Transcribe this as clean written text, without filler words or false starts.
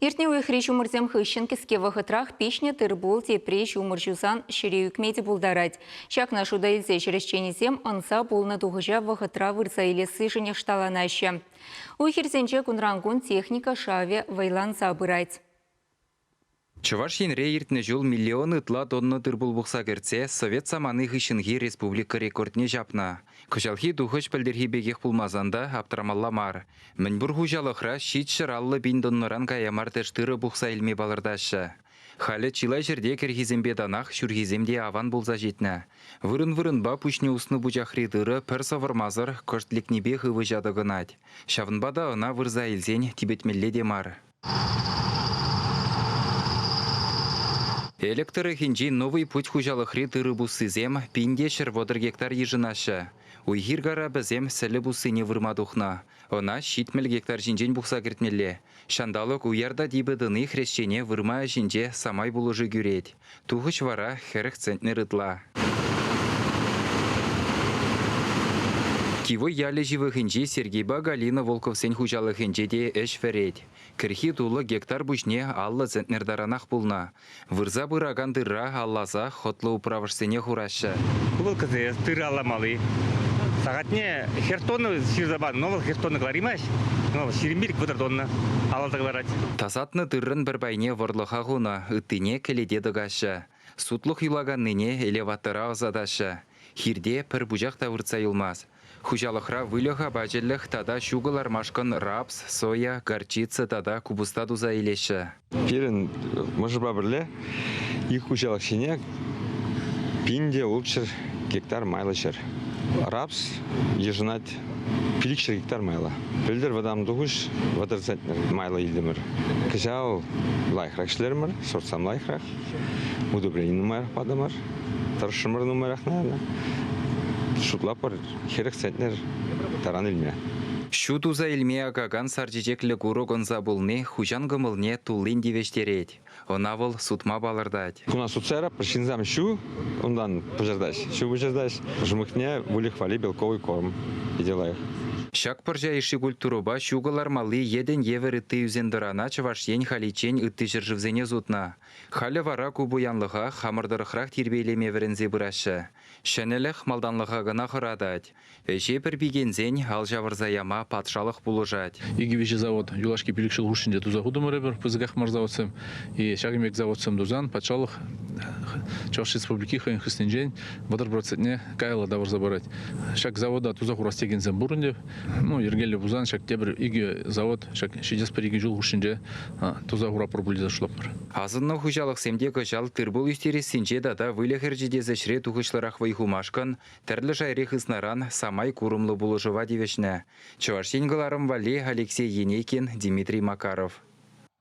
Иртнӗ уйӑхри ҫумӑрсем хыҫҫӑн кӗске вӑхӑтрах пиҫнӗ тыр-пул тепре ҫумӑр ҫусан ҫӗре ӳкме те пултарать. Ҫакна шута илсе ҫӗр ӗҫченӗсем ӑнса пулнӑ тухӑҫа вӑхӑтра вырса илессишӗн ӑшталанаҫҫӗ. Уй-хирсенче кунран-кун техника шавӗ вӑйланса пырать. Чӑваш Енре иртнӗ ҫул миллион ытла тонна тыр-пул пухса кӗртсе совет самани хыҫҫӑнхи республика рекордне ҫапнӑ. Кӑҫалхи тухӑҫ пӗлтӗрхи пекех пулмасан та аптӑрамалла мар. Мӗнпур хуҫалӑхра 750 пин тоннӑран кая мар тӗш тырӑ пухса илме палӑртаҫҫӗ. Халӗ чылай ҫӗрте кӗрхисемпе танах ҫурхисем те аван пулса ҫитнӗ. Вырӑн-вырӑнпа пуҫне уснӑ пучахри тырӑ пӗр сӑвӑрмасӑр кӑшт лекнипех ывӑҫа тӑкӑнать. Ҫавӑнпа та ӑна вырса илсен типӗтмелле те мар. Элӗк тӑрӑхӗнчи Новый путь хуҫалӑхри тырӑ пуссисем 1130 гектар йышӑнаҫҫӗ. Уй-хир карапӗсем сӗлӗ пуссине вырма тухнӑ. Ӑна 70 гектар ҫинчен пухса кӗртмелле. Ҫанталӑк уяр та типӗ тӑни хресчене вырма ӗҫӗнче самай пулӑшу кӳрет. Тухӑҫ вара 40 центнер ытла. Кивой ялӗ ҫывӑхӗнчи Сергейпа Галина Волковсен хуҫалӑхӗнче те ӗҫ вӗрет. Кӗрхи тулӑ гектар пуҫне 50 центнер таранах пулнӑ. Вырса пыракан тырра алласа хӑтлӑ управӑшсене хураҫҫӗ. Вӑл КЗС тырӑ алламалли. Сахатне хӗр тонна ҫырса панӑ, но вӑл хӗр тонна кӑлараймасть. Но 25-30 тонна алласа кӑларать. Тасатнӑ тыррӑн пӗр пайне вӑрлӑха хунӑ, ыттине кӗлете тӑкаҫҫӗ. Сутлӑх юлаканнине элеватора ӑсатаҫҫӗ. Хирте пӗр пучах та выртса юлмасть. Хуҫалӑхра выльӑх апачӗлӗх тата ҫу кӑлармашкӑн рапс, соя, горчица тата купӑста туса илеҫҫӗ. Пирӗн мӑшӑрпа пӗрле ик хуҫалӑх ҫине 1600 гектар майлӑ ҫӗр. Рапс йышӑнать 500 гектар майлӑ. Пӗлтӗр вӑтам тухӑҫ 30 центнер майлӑ илтӗмӗр. Кӑҫал лайӑхрах ӗҫлерӗмӗр, сортсем лайӑхрах, удобрени нумайрах патӑмӑр. Тӑрӑшрӑмӑр нумайрах, наверное. Шутлатпӑр, 40 центнер таран илме. Ҫу туса илме акакан сар чечеклӗ курӑк ӑнса пулни хуҫан кӑмӑлне туллин тивӗҫтерет. Ӑна вӑл сутма палӑртать. Куна сутса яратпӑр, ҫынсам ҫу унтан пӑчӑртаҫ, ҫу пӑчӑртаҫ. Жмыхне выльӑх валли белковый корм питӗ лайӑх. Ҫак пӑрҫа йышши культурӑпа ҫу кӑлармалли йӗтӗн евӗр ытти ӳсен-тӑрана Чӑваш Ен халиччен ытти ҫӗршывсене сутнӑ. Халӗ вара ку пуянлӑха хамӑр тӑрӑхрах тирпейлеме вӗренсе пыраҫҫӗ. Ҫӗнӗлӗх малтанлӑха кӑна хӑратать. Ӗҫе пӗр пикенсен ал ҫавӑрса яма патшалӑх пулӑшать. Икӗ-виҫӗ завод юлашки пилӗк ҫул хушшинче туса хутӑмӑр эпир, пысӑках мар заводсем. И ҫакӑн пек заводсем тусан патшалӑх Чӑваш Республики хӑйӗн хыснинчен 30 процентне каялла тавӑрса парать. Ҫак завода туса хурас текенсем пур ӗнтӗ. Ну, йӗркеллӗ пулсан ҫак тепӗр икӗ завод ҫак ҫитес пӗр-икӗ ҫул хушшинче туса хуратпӑр пуль тесе шутлатпӑр. Асӑннӑ хуҫалӑхсем те кӑҫал тыр-пул ӳстерессинче тата выльӑх ӗрчетес ӗҫре тухӑҫлӑрах вӑй хумашкӑн тӗрлӗ шайри хыснаран самай курӑмлӑ пулӑшӑва тивӗҫнӗ. Чӑваш Ен кӑларӑм валли Алексей Енейкин, Дмитрий Макаров.